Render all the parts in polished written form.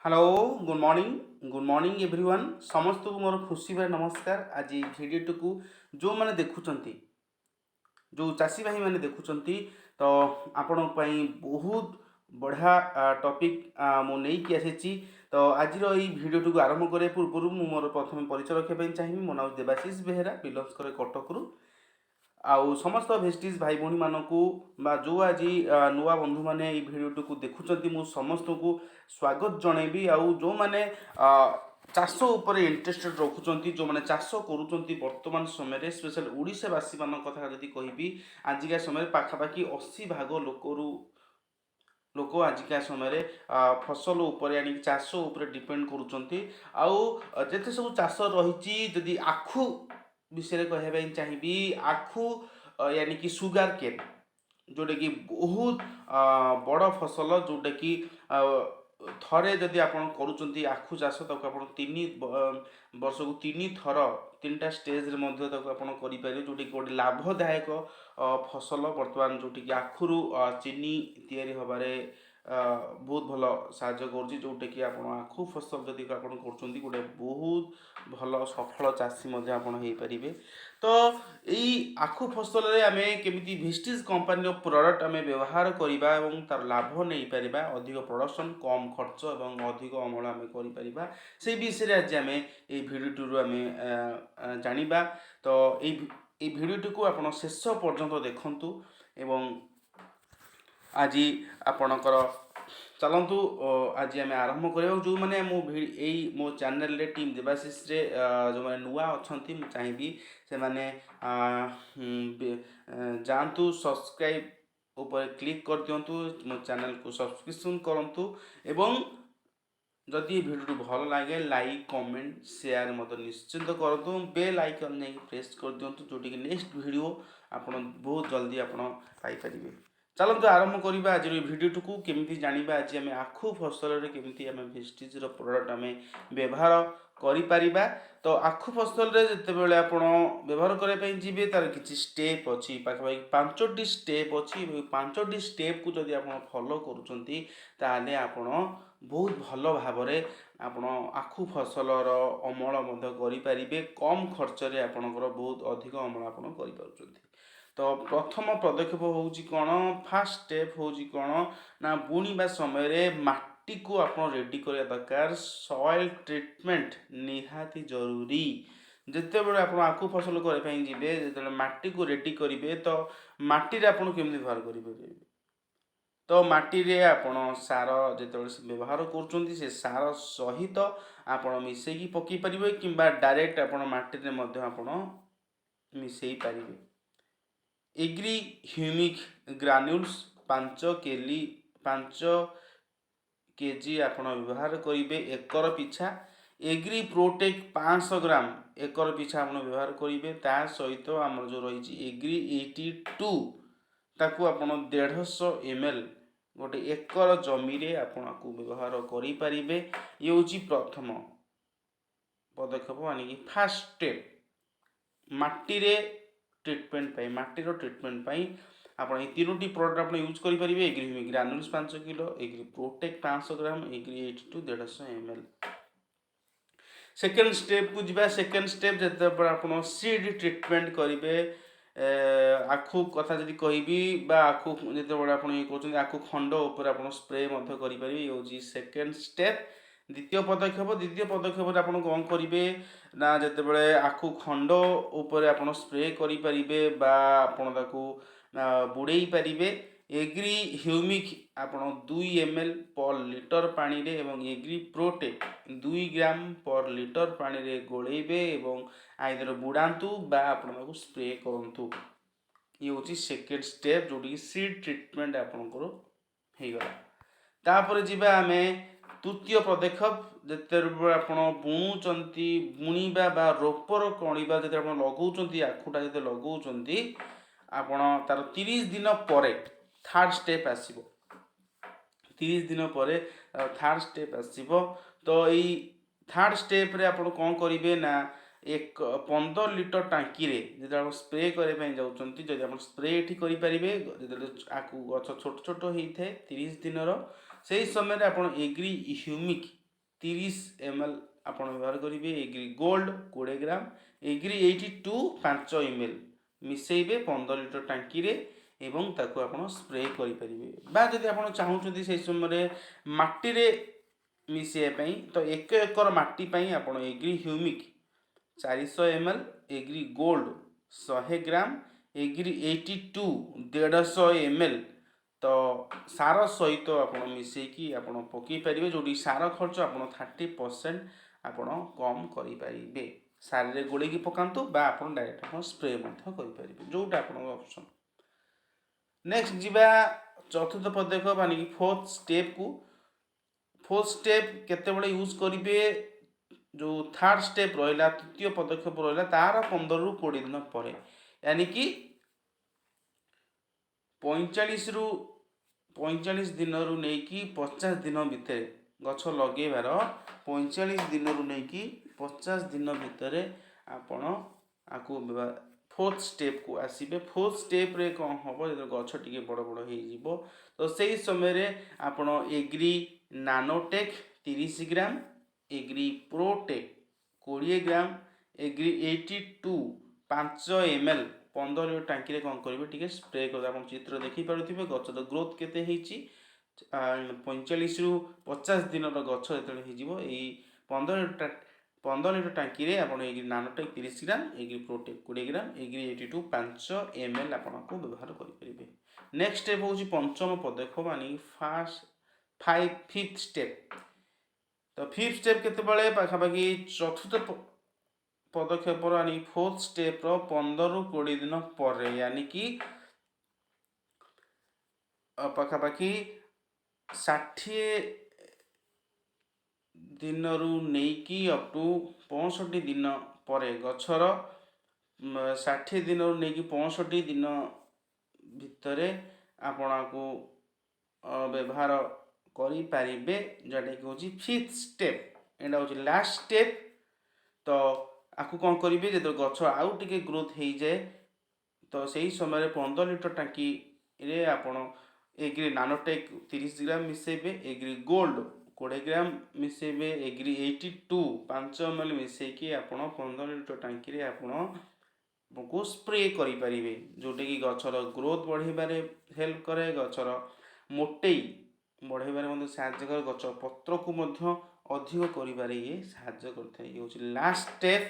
Hello, good morning, good morning everyone. ସମସ୍ତଙ୍କୁ ମୋର ଖୁସି ଭାଇ ନମସ୍କାର। ଆଜି ଭିଡ଼ିଓଟିକୁ ଯେଉଁମାନେ ଦେଖୁଛନ୍ତି, ଯେଉଁ ଚାଷୀ ଭାଇମାନେ ଦେଖୁଛନ୍ତି, ତ ଆପଣଙ୍କ ପାଇଁ ବହୁତ ବଢ଼ିଆ ଟପିକ୍ ମୁଁ ନେଇକି ଆସିଛି। ତ ଆଜିର ଏଇ ଭିଡ଼ିଓଟିକୁ ଆରମ୍ଭ କରିବା ପୂର୍ବରୁ ମୁଁ ମୋର ପ୍ରଥମେ ପରିଚୟ ରଖିବା ପାଇଁ ଚାହିଁବି। ମୋ ନାଁ ଦେବାଶିଷ ବେହେରା, ବିଲଙ୍ଗସ୍ କରେ କଟକରୁ। ଆଉ ସମସ୍ତ ଭେଷ୍ଟିଜ୍ ଭାଇ ଭଉଣୀମାନଙ୍କୁ ବା ଯେଉଁ ଆଜି ନୂଆ ବନ୍ଧୁମାନେ ଏଇ ଭିଡ଼ିଓଟିକୁ ଦେଖୁଛନ୍ତି, ମୁଁ ସମସ୍ତଙ୍କୁ ସ୍ୱାଗତ ଜଣେଇବି। ଆଉ ଯେଉଁମାନେ ଚାଷ ଉପରେ ଇଣ୍ଟରେଷ୍ଟେଡ଼ ରଖୁଛନ୍ତି, ଯେଉଁମାନେ ଚାଷ କରୁଛନ୍ତି ବର୍ତ୍ତମାନ ସମୟରେ, ସ୍ପେଶାଲ ଓଡ଼ିଶାବାସୀମାନଙ୍କ କଥା ଯଦି କହିବି, ଆଜିକା ସମୟରେ ପାଖାପାଖି 80 ଭାଗ ଲୋକ ଆଜିକା ସମୟରେ ଫସଲ ଉପରେ ଆଣିକି ଚାଷ ଉପରେ ଡିପେଣ୍ଡ କରୁଛନ୍ତି। ଆଉ ଯେତେ ସବୁ ଚାଷ ରହିଛି, ଯଦି ଆଖୁ ବିଷୟରେ କହିବା ପାଇଁ ଚାହିଁବି, ଆଖୁ ୟାନି କି ସୁଗାର କେନ୍, ଯେଉଁଟାକି ବହୁତ ବଡ଼ ଫସଲ, ଯେଉଁଟାକି ଥରେ ଯଦି ଆପଣ କରୁଛନ୍ତି ଆଖୁ ଚାଷ, ତାକୁ ଆପଣ 3 ବର୍ଷକୁ ତିନି ଥର, ତିନିଟା ଷ୍ଟେଜରେ ମଧ୍ୟ ତାକୁ ଆପଣ କରିପାରିବେ, ଯେଉଁଟାକି ଗୋଟେ ଲାଭଦାୟକ ଫସଲ ବର୍ତ୍ତମାନ, ଯେଉଁଟାକି ଆଖୁରୁ ଚିନି ତିଆରି ହେବାରେ ବହୁତ ଭଲ ସାହାଯ୍ୟ କରୁଛି। ଯେଉଁଟାକି ଆପଣ ଆଖୁ ଫସଲ ଯଦି ଆପଣ କରୁଛନ୍ତି, ଗୋଟେ ବହୁତ ଭଲ ସଫଳ ଚାଷୀ ମଧ୍ୟ ଆପଣ ହେଇପାରିବେ। ତ ଏଇ ଆଖୁ ଫସଲରେ ଆମେ କେମିତି ଭେଷ୍ଟିଜ୍ କମ୍ପାନୀର ପ୍ରଡ଼କ୍ଟ ଆମେ ବ୍ୟବହାର କରିବା ଏବଂ ତାର ଲାଭ ନେଇପାରିବା, ଅଧିକ ପ୍ରଡ଼କ୍ସନ୍, କମ୍ ଖର୍ଚ୍ଚ ଏବଂ ଅଧିକ ଅମଳ ଆମେ କରିପାରିବା, ସେଇ ବିଷୟରେ ଆଜି ଆମେ ଏଇ ଭିଡ଼ିଓଟିରୁ ଆମେ ଜାଣିବା। ତ ଏଇ ଭିଡ଼ିଓଟିକୁ ଆପଣ ଶେଷ ପର୍ଯ୍ୟନ୍ତ ଦେଖନ୍ତୁ ଏବଂ ଆଜି ଆପଣଙ୍କର ଚାଲନ୍ତୁ, ଆଜି ଆମେ ଆରମ୍ଭ କରିବା। ଯେଉଁମାନେ ମୋ ଏଇ ମୋ ଚ୍ୟାନେଲରେ, ଟିମ୍ ଦେବାଶିଷରେ ଯେଉଁମାନେ ନୂଆ ଅଛନ୍ତି, ମୁଁ ଚାହିଁବି ସେମାନେ ଯାଆନ୍ତୁ, ସବସ୍କ୍ରାଇବ୍ ଉପରେ କ୍ଲିକ୍ କରିଦିଅନ୍ତୁ, ମୋ ଚ୍ୟାନେଲକୁ ସବସ୍କ୍ରିପସନ୍ କରନ୍ତୁ ଏବଂ ଯଦି ଏ ଭିଡ଼ିଓଟି ଭଲ ଲାଗେ, ଲାଇକ୍, କମେଣ୍ଟ, ସେୟାର ମଧ୍ୟ ନିଶ୍ଚିନ୍ତ କରନ୍ତୁ। ବେଲ୍ ଆଇକନ୍ ଯାଇକି ପ୍ରେସ୍ କରିଦିଅନ୍ତୁ, ଯେଉଁଠିକି ନେକ୍ସଟ ଭିଡ଼ିଓ ଆପଣ ବହୁତ ଜଲ୍ଦି ଆପଣ ପାଇପାରିବେ। ଚାଲନ୍ତୁ ଆରମ୍ଭ କରିବା ଆଜିର ଏ ଭିଡ଼ିଓଟିକୁ। କେମିତି ଜାଣିବା ଆଜି ଆମେ ଆଖୁ ଫସଲରେ କେମିତି ଆମେ ଭେଷ୍ଟିଜ୍ର ପ୍ରଡ଼କ୍ଟ ଆମେ ବ୍ୟବହାର କରିପାରିବା। ତ ଆଖୁ ଫସଲରେ ଯେତେବେଳେ ଆପଣ ବ୍ୟବହାର କରିବା ପାଇଁ ଯିବେ, ତାର କିଛି ଷ୍ଟେପ୍ ଅଛି। ପାଖାପାଖି ପାଞ୍ଚଟି ଷ୍ଟେପ୍ ଅଛି ଏବଂ ପାଞ୍ଚଟି ଷ୍ଟେପ୍କୁ ଯଦି ଆପଣ ଫଲୋ କରୁଛନ୍ତି, ତାହେଲେ ଆପଣ ବହୁତ ଭଲ ଭାବରେ ଆପଣ ଆଖୁ ଫସଲର ଅମଳ ମଧ୍ୟ କରିପାରିବେ। କମ୍ ଖର୍ଚ୍ଚରେ ଆପଣଙ୍କର ବହୁତ ଅଧିକ ଅମଳ ଆପଣ କରିପାରୁଛନ୍ତି। ତ ପ୍ରଥମ ପଦକ୍ଷେପ ହେଉଛି କ'ଣ? ଫାର୍ଷ୍ଟ ଷ୍ଟେପ୍ ହେଉଛି କ'ଣ ନା, ବୁଣିବା ସମୟରେ ମାଟିକୁ ଆପଣ ରେଡ଼ି କରିବା ଦରକାର। ସଏଲ୍ ଟ୍ରିଟମେଣ୍ଟ ନିହାତି ଜରୁରୀ। ଯେତେବେଳେ ଆପଣ ଆଖୁ ଫସଲ କରିବା ପାଇଁ ଯିବେ, ଯେତେବେଳେ ମାଟିକୁ ରେଡ଼ି କରିବେ, ତ ମାଟିରେ ଆପଣ କେମିତି ବ୍ୟବହାର କରିପାରିବେ? ତ ମାଟିରେ ଆପଣ ସାର ଯେତେବେଳେ ବ୍ୟବହାର କରୁଛନ୍ତି, ସେ ସାର ସହିତ ଆପଣ ମିଶେଇକି ପକାଇ ପାରିବେ କିମ୍ବା ଡାଇରେକ୍ଟ ଆପଣ ମାଟିରେ ମଧ୍ୟ ଆପଣ ମିଶେଇ ପାରିବେ। ଏଗ୍ରି ହ୍ୟୁମିକ୍ ଗ୍ରାନ୍ୟୁଲ୍ସ 5 କେଜି ଆପଣ ବ୍ୟବହାର କରିବେ ଏକର ପିଛା। ଏଗ୍ରି ପ୍ରୋଟେକ୍ 500 ଗ୍ରାମ ଏକର ପିଛା ଆପଣ ବ୍ୟବହାର କରିବେ। ତା ସହିତ ଆମର ଯେଉଁ ରହିଛି ଏଗ୍ରି 82, ତାକୁ ଆପଣ 150 ML ଗୋଟେ ଏକର ଜମିରେ ଆପଣ ଆକୁ ବ୍ୟବହାର କରିପାରିବେ। ଇଏ ହେଉଛି ପ୍ରଥମ ପଦକ୍ଷେପ, ଆଣିକି ଫାର୍ଷ୍ଟ ଷ୍ଟେପ୍ ମାଟିରେ ଟ୍ରିଟମେଣ୍ଟ ପାଇଁ। ମାଟିର ଟ୍ରିଟମେଣ୍ଟ ପାଇଁ ଆପଣ ଏଇ ତିନୋଟି ପ୍ରଡ଼କ୍ଟ ଆପଣ ୟୁଜ୍ କରିପାରିବେ: ଏଗ୍ରି ଗ୍ରାନୁଲ୍ସ 5 କିଲୋ, ଏଗ୍ରି ପ୍ରୋଟେକ୍ 500 ଗ୍ରାମ, ଏଗ୍ରି 82 150 ML। Second ଷ୍ଟେପ୍କୁ ଯିବା। ସେକେଣ୍ଡ ଷ୍ଟେପ୍, ଯେତେବେଳେ ଆପଣ ସିଡ୍ ଟ୍ରିଟମେଣ୍ଟ କରିବେ, ଆଖୁ କଥା ଯଦି କହିବି ବା ଆଖୁ ଯେତେବେଳେ ଆପଣ ଇଏ କରୁଛନ୍ତି, ଆଖୁ ଖଣ୍ଡ ଉପରେ ଆପଣ ସ୍ପ୍ରେ ମଧ୍ୟ କରିପାରିବେ। ଇଏ ହେଉଛି ସେକେଣ୍ଡ ଷ୍ଟେପ୍, ଦ୍ୱିତୀୟ ପଦକ୍ଷେପ। ଦ୍ୱିତୀୟ ପଦକ୍ଷେପରେ ଆପଣ କ'ଣ କରିବେ ନା, ଯେତେବେଳେ ଆଖୁ ଖଣ୍ଡ ଉପରେ ଆପଣ ସ୍ପ୍ରେ କରିପାରିବେ ବା ଆପଣ ତାକୁ ବୁଡ଼େଇ ପାରିବେ। ଏଗ୍ରି ହ୍ୟୁମିକ୍ ଆପଣ 2 ML per litre ପାଣିରେ ଏବଂ ଏଗ୍ରି ପ୍ରୋଟେକ୍ 2 ଗ୍ରାମ ପର୍ ଲିଟର ପାଣିରେ ଗୋଳେଇବେ ଏବଂ ଆଇଦର ବୁଡ଼ାନ୍ତୁ ବା ଆପଣ ତାକୁ ସ୍ପ୍ରେ କରନ୍ତୁ। ଇଏ ହେଉଛି ସେକେଣ୍ଡ ଷ୍ଟେପ୍, ଯେଉଁଠିକି ସିଡ୍ ଟ୍ରିଟମେଣ୍ଟ ଆପଣଙ୍କର ହେଇଗଲା। ତାପରେ ଯିବା ଆମେ ତୃତୀୟ ପଦକ୍ଷେପ। ଯେତେବେଳେ ଆପଣ ବୁଣୁଛନ୍ତି, ବୁଣିବା ବା ରୋପର କଣିବା ଯେତେବେଳେ ଆପଣ ଲଗାଉଛନ୍ତି, ଆଖୁଟା ଯେତେବେଳେ ଲଗାଉଛନ୍ତି ଆପଣ, ତାର 30 ଦିନ ପରେ ଥାର୍ଡ଼ ଷ୍ଟେପ୍ ଆସିବ। 30 ଦିନ ପରେ ଥାର୍ଡ଼ ଷ୍ଟେପ୍ ଆସିବ। ତ ଏଇ ଥାର୍ଡ଼ ଷ୍ଟେପ୍ରେ ଆପଣ କ'ଣ କରିବେ ନା, 15 ଲିଟର ଟାଙ୍କିରେ ଯେତେବେଳେ ଆପଣ ସ୍ପ୍ରେ କରିବା ପାଇଁ ଯାଉଛନ୍ତି, ଯଦି ଆପଣ ସ୍ପ୍ରେ ଏଠି କରିପାରିବେ, ଯେତେବେଳେ ଆଖୁ ଗଛ ଛୋଟ ଛୋଟ ହେଇଥାଏ 30 ଦିନର, ସେଇ ସମୟରେ ଆପଣ ଏଗ୍ରି ହ୍ୟୁମିକ୍ 30 ML ଆପଣ ବ୍ୟବହାର କରିବେ। ଏଗ୍ରି ଗୋଲ୍ଡ 20 ଗ୍ରାମ, ଏଗ୍ରି 82 5 ML ମିଶାଇବେ 15 ଲିଟର ଟାଙ୍କିରେ ଏବଂ ତାକୁ ଆପଣ ସ୍ପ୍ରେ କରିପାରିବେ। ବା ଯଦି ଆପଣ ଚାହୁଁଛନ୍ତି ସେଇ ସମୟରେ ମାଟିରେ ମିଶାଇବା ପାଇଁ, ତ 1 ଏକର ମାଟି ପାଇଁ ଆପଣ agri humic 400 ML, agri gold 100 gram, agri 82 150 ML ତ ସାର ସହିତ ଆପଣ ମିଶାଇକି ଆପଣ ପକାଇ ପାରିବେ, ଯେଉଁଠି ସାର ଖର୍ଚ୍ଚ ଆପଣ 30% ଆପଣ କମ୍ କରିପାରିବେ। ସାରରେ ଗୋଳେଇକି ପକାନ୍ତୁ ବା ଆପଣ ଡାଇରେକ୍ଟ ଆପଣ ସ୍ପ୍ରେ ମଧ୍ୟ କରିପାରିବେ, ଯେଉଁଟା ଆପଣଙ୍କ ଅପସନ୍। ନେକ୍ସଟ ଯିବା ଚତୁର୍ଥ ପଦକ୍ଷେପ ମାନେ କି ଫୋର୍ଥ ଷ୍ଟେପ୍କୁ। ଫୋର୍ଥ ଷ୍ଟେପ୍ କେତେବେଳେ ୟୁଜ୍ କରିବେ? ଯେଉଁ ଥାର୍ଡ଼ ଷ୍ଟେପ୍ ରହିଲା, ତୃତୀୟ ପଦକ୍ଷେପ ରହିଲା, ତାର 15ରୁ 20 ଦିନ ପରେ, ୟାନି କି 45 ଦିନରୁ ନେଇକି 50 ଦିନ ଭିତରେ, ଗଛ ଲଗେଇବାର 45 ଦିନରୁ ନେଇକି 50 ଦିନ ଭିତରେ ଆପଣ ଆକୁ ଫୋର୍ଥ ଷ୍ଟେପ୍କୁ ଆସିବେ। ଫୋର୍ଥ ଷ୍ଟେପ୍ରେ କ'ଣ ହେବ? ଯେତେବେଳେ ଗଛ ଟିକେ ବଡ଼ ବଡ଼ ହେଇଯିବ, ତ ସେଇ ସମୟରେ ଆପଣ ଏଗ୍ରି ନାନୋଟେକ୍ 30 ଗ୍ରାମ, ଏଗ୍ରି ପ୍ରୋଟେକ୍ 20 ଗ୍ରାମ, ଏଗ୍ରି 82 5 ML 15 litre ଟାଙ୍କିରେ କ'ଣ କରିବେ? ଟିକେ ସ୍ପ୍ରେ କରିବେ। ଆପଣ ଚିତ୍ର ଦେଖିପାରୁଥିବେ ଗଛର ଗ୍ରୋଥ୍ କେତେ ହେଇଛି। 45ରୁ 50 ଦିନର ଗଛ ଯେତେବେଳେ ହେଇଯିବ, ଏଇ 15 ଲିଟର ଟାଙ୍କିରେ ଆପଣ ଏଗ୍ରି ନାନୋଟେକ୍ 30 ଗ୍ରାମ, ଏଗ୍ରି ପ୍ରୋଟେକ୍ 20 ଗ୍ରାମ, ଏଗ୍ରି 82 5 ML ଆପଣଙ୍କୁ ବ୍ୟବହାର କରିପାରିବେ। ନେକ୍ସଟ ଷ୍ଟେପ୍ ହେଉଛି ପଞ୍ଚମ ପଦକ୍ଷେପ, ମାନେ ଫିଫ୍ଥ ଷ୍ଟେପ୍। ତ ଫିଫ୍ଥ ଷ୍ଟେପ୍ କେତେବେଳେ? ପାଖାପାଖି ଚତୁର୍ଥ ପଦକ୍ଷେପର ୟାନି ଫୋର୍ଥ ଷ୍ଟେପ୍ର 15ରୁ 20 ଦିନ ପରେ, ୟାନି କି ପାଖାପାଖି 60 ଦିନରୁ ନେଇକି ଅପ୍ ଟୁ 65 ଦିନ ପରେ, ଗଛର 60 ଦିନରୁ ନେଇକି 65 ଦିନ ଭିତରେ ଆପଣଙ୍କୁ ବ୍ୟବହାର କରିପାରିବେ, ଯେଉଁଟାକି ହେଉଛି ଫିଫ୍ଥ ଷ୍ଟେପ୍। ଏଇଟା ହେଉଛି ଲାଷ୍ଟ ଷ୍ଟେପ୍। ତ ଆକୁ କ'ଣ କରିବେ? ଯେତେବେଳେ ଗଛ ଆଉ ଟିକେ ଗ୍ରୋଥ୍ ହେଇଯାଏ, ତ ସେଇ ସମୟରେ 15 ଲିଟର ଟାଙ୍କିରେ ଆପଣ ଏଗ୍ରି ନାନୋଟେକ୍ 30 ଗ୍ରାମ ମିଶାଇବେ, ଏଗ୍ରି ଗୋଲ୍ଡ 20 ଗ୍ରାମ ମିଶାଇବେ, ଏଗ୍ରି 82 5 ML ମିଶାଇକି ଆପଣ 15 ଲିଟର ଟାଙ୍କିରେ ଆପଣ କୁ ସ୍ପ୍ରେ କରିପାରିବେ, ଯେଉଁଟାକି ଗଛର ଗ୍ରୋଥ୍ ବଢ଼େଇବାରେ ହେଲ୍ପ କରେ, ଗଛର ମୋଟେଇ ବଢ଼େଇବାରେ ମଧ୍ୟ ସାହାଯ୍ୟ କରେ, ଗଛ ପତ୍ରକୁ ମଧ୍ୟ ଅଧିକ କରିବାରେ ଇଏ ସାହାଯ୍ୟ କରିଥାଏ। ଇଏ ହେଉଛି ଲାଷ୍ଟ ଷ୍ଟେପ୍।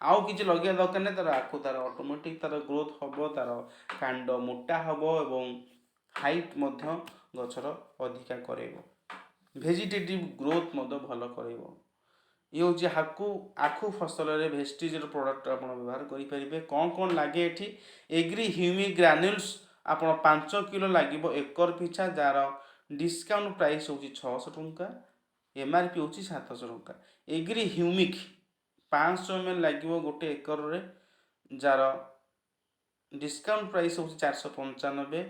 ଆଉ କିଛି ଲଗେଇବା ଦରକାର ନାହିଁ। ତାର ଆଖୁ ତାର ଅଟୋମେଟିକ୍ ତାର ଗ୍ରୋଥ୍ ହେବ, ତାର କାଣ୍ଡ ମୋଟା ହେବ ଏବଂ ହାଇଟ୍ ମଧ୍ୟ ଗଛର ଅଧିକା କରାଇବ, ଭେଜିଟେଟିଭ୍ ଗ୍ରୋଥ୍ ମଧ୍ୟ ଭଲ କରାଇବ। ଇଏ ହେଉଛି ଆଖୁ ଫସଲରେ ଭେଷ୍ଟିଜର ପ୍ରଡ଼କ୍ଟ ଆପଣ ବ୍ୟବହାର କରିପାରିବେ। କ'ଣ କ'ଣ ଲାଗେ ଏଠି? ଏଗ୍ରି ହ୍ୟୁମିକ୍ ଗ୍ରାନ୍ୟୁଲ୍ସ ଆପଣ 5 କିଲୋ ଲାଗିବ ଏକର ପିଛା, ଯାହାର ଡିସକାଉଣ୍ଟ ପ୍ରାଇସ୍ ହେଉଛି 600 ଟଙ୍କା, MRP ହେଉଛି 700 ଟଙ୍କା। ଏଗ୍ରି ହ୍ୟୁମିକ୍ 500 ML ଲାଗିବ ଗୋଟେ ଏକରରେ, ଯାହାର ଡିସକାଉଣ୍ଟ ପ୍ରାଇସ୍ ହେଉଛି 495,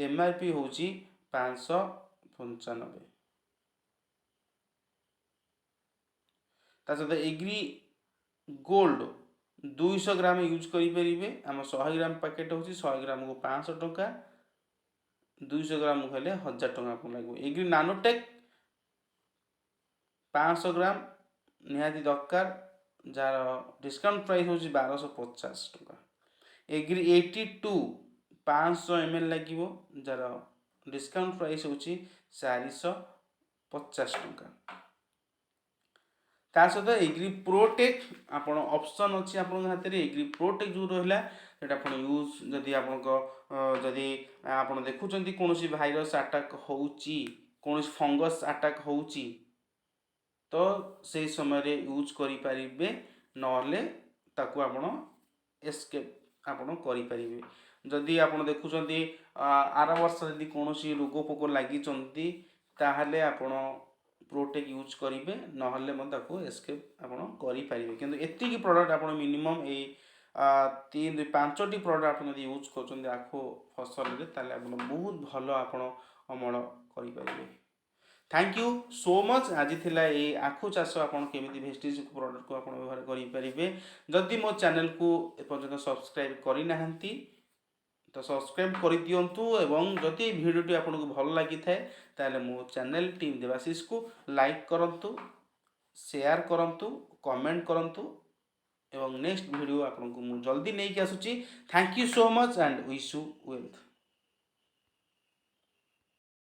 MRP ହେଉଛି 595। ତା ସହିତ ଏଗ୍ରି ଗୋଲ୍ଡ 200 ଗ୍ରାମ ୟୁଜ୍ କରିପାରିବେ। ଆମ 100 ଗ୍ରାମ ପ୍ୟାକେଟ୍ ହେଉଛି, 100 ଗ୍ରାମକୁ 500 ଟଙ୍କା, 200 ଗ୍ରାମକୁ ହେଲେ 1000 ଟଙ୍କା ଆପଣଙ୍କୁ ଲାଗିବ। ଏଗ୍ରି ନାନୋଟେକ୍ 500 ଗ୍ରାମ ନିହାତି ଦରକାର, ଯାହାର ଡିସକାଉଣ୍ଟ ପ୍ରାଇସ୍ ହେଉଛି 1250 ଟଙ୍କା। ଏଗ୍ରି 82 500 ML ଲାଗିବ, ଯାହାର ଡିସକାଉଣ୍ଟ ପ୍ରାଇସ୍ ହେଉଛି 450 ଟଙ୍କା। ତା ସହିତ ଏଗ୍ରି ପ୍ରୋଟେକ୍ ଆପଣ ଅପସନ୍ ଅଛି ଆପଣଙ୍କ ହାତରେ। ଏଗ୍ରି ପ୍ରୋଟେକ୍ ଯେଉଁ ରହିଲା, ସେଇଟା ଆପଣ ୟୁଜ୍ ଯଦି ଆପଣ ଦେଖୁଛନ୍ତି କୌଣସି ଭାଇରସ୍ ଆଟାକ୍ ହେଉଛି, କୌଣସି ଫଙ୍ଗସ୍ ଆଟାକ୍ ହେଉଛି, ତ ସେଇ ସମୟରେ ୟୁଜ୍ କରିପାରିବେ, ନହେଲେ ତାକୁ ଆପଣ ଏସ୍କେପ୍ ଆପଣ କରିପାରିବେ। ଯଦି ଆପଣ ଦେଖୁଛନ୍ତି ଆର ବର୍ଷ ଯଦି କୌଣସି ରୋଗ ପୋକ ଲାଗିଛନ୍ତି, ତାହେଲେ ଆପଣ ପ୍ରୋଟେକ୍ ୟୁଜ୍ କରିବେ, ନହେଲେ ମଧ୍ୟ ତାକୁ ଏସ୍କେପ୍ ଆପଣ କରିପାରିବେ। କିନ୍ତୁ ଏତିକି ପ୍ରଡ଼କ୍ଟ ଆପଣ ମିନିମମ୍ ଏଇ ତିନି, ଦୁଇ, ପାଞ୍ଚଟି ପ୍ରଡ଼କ୍ଟ ଆପଣ ଯଦି ୟୁଜ୍ କରୁଛନ୍ତି ଆଖୁ ଫସଲରେ, ତାହେଲେ ଆପଣ ବହୁତ ଭଲ ଆପଣ ଅମଳ କରିପାରିବେ। Thank you so much. ଆଜି ଥିଲା ଏଇ ଆଖୁ ଚାଷ ଆପଣ କେମିତି ଭେଷ୍ଟିଜ୍ ପ୍ରଡ଼କ୍ଟକୁ ଆପଣ ବ୍ୟବହାର କରିପାରିବେ। ଯଦି ମୋ ଚ୍ୟାନେଲକୁ ଏପର୍ଯ୍ୟନ୍ତ ସବସ୍କ୍ରାଇବ୍ କରିନାହାନ୍ତି, ତ ସବସ୍କ୍ରାଇବ୍ କରିଦିଅନ୍ତୁ ଏବଂ ଯଦି ଏଇ ଭିଡ଼ିଓଟି ଆପଣଙ୍କୁ ଭଲ ଲାଗିଥାଏ, ତାହେଲେ ମୋ ଚ୍ୟାନେଲ୍ ଟିମ୍ ଦେବାଶିଷକୁ ଲାଇକ୍ କରନ୍ତୁ, ସେୟାର କରନ୍ତୁ, କମେଣ୍ଟ କରନ୍ତୁ ଏବଂ ନେକ୍ସଟ ଭିଡ଼ିଓ ଆପଣଙ୍କୁ ମୁଁ ଜଲ୍ଦି ନେଇକି ଆସୁଛି। Thank you so much and wish you wealth.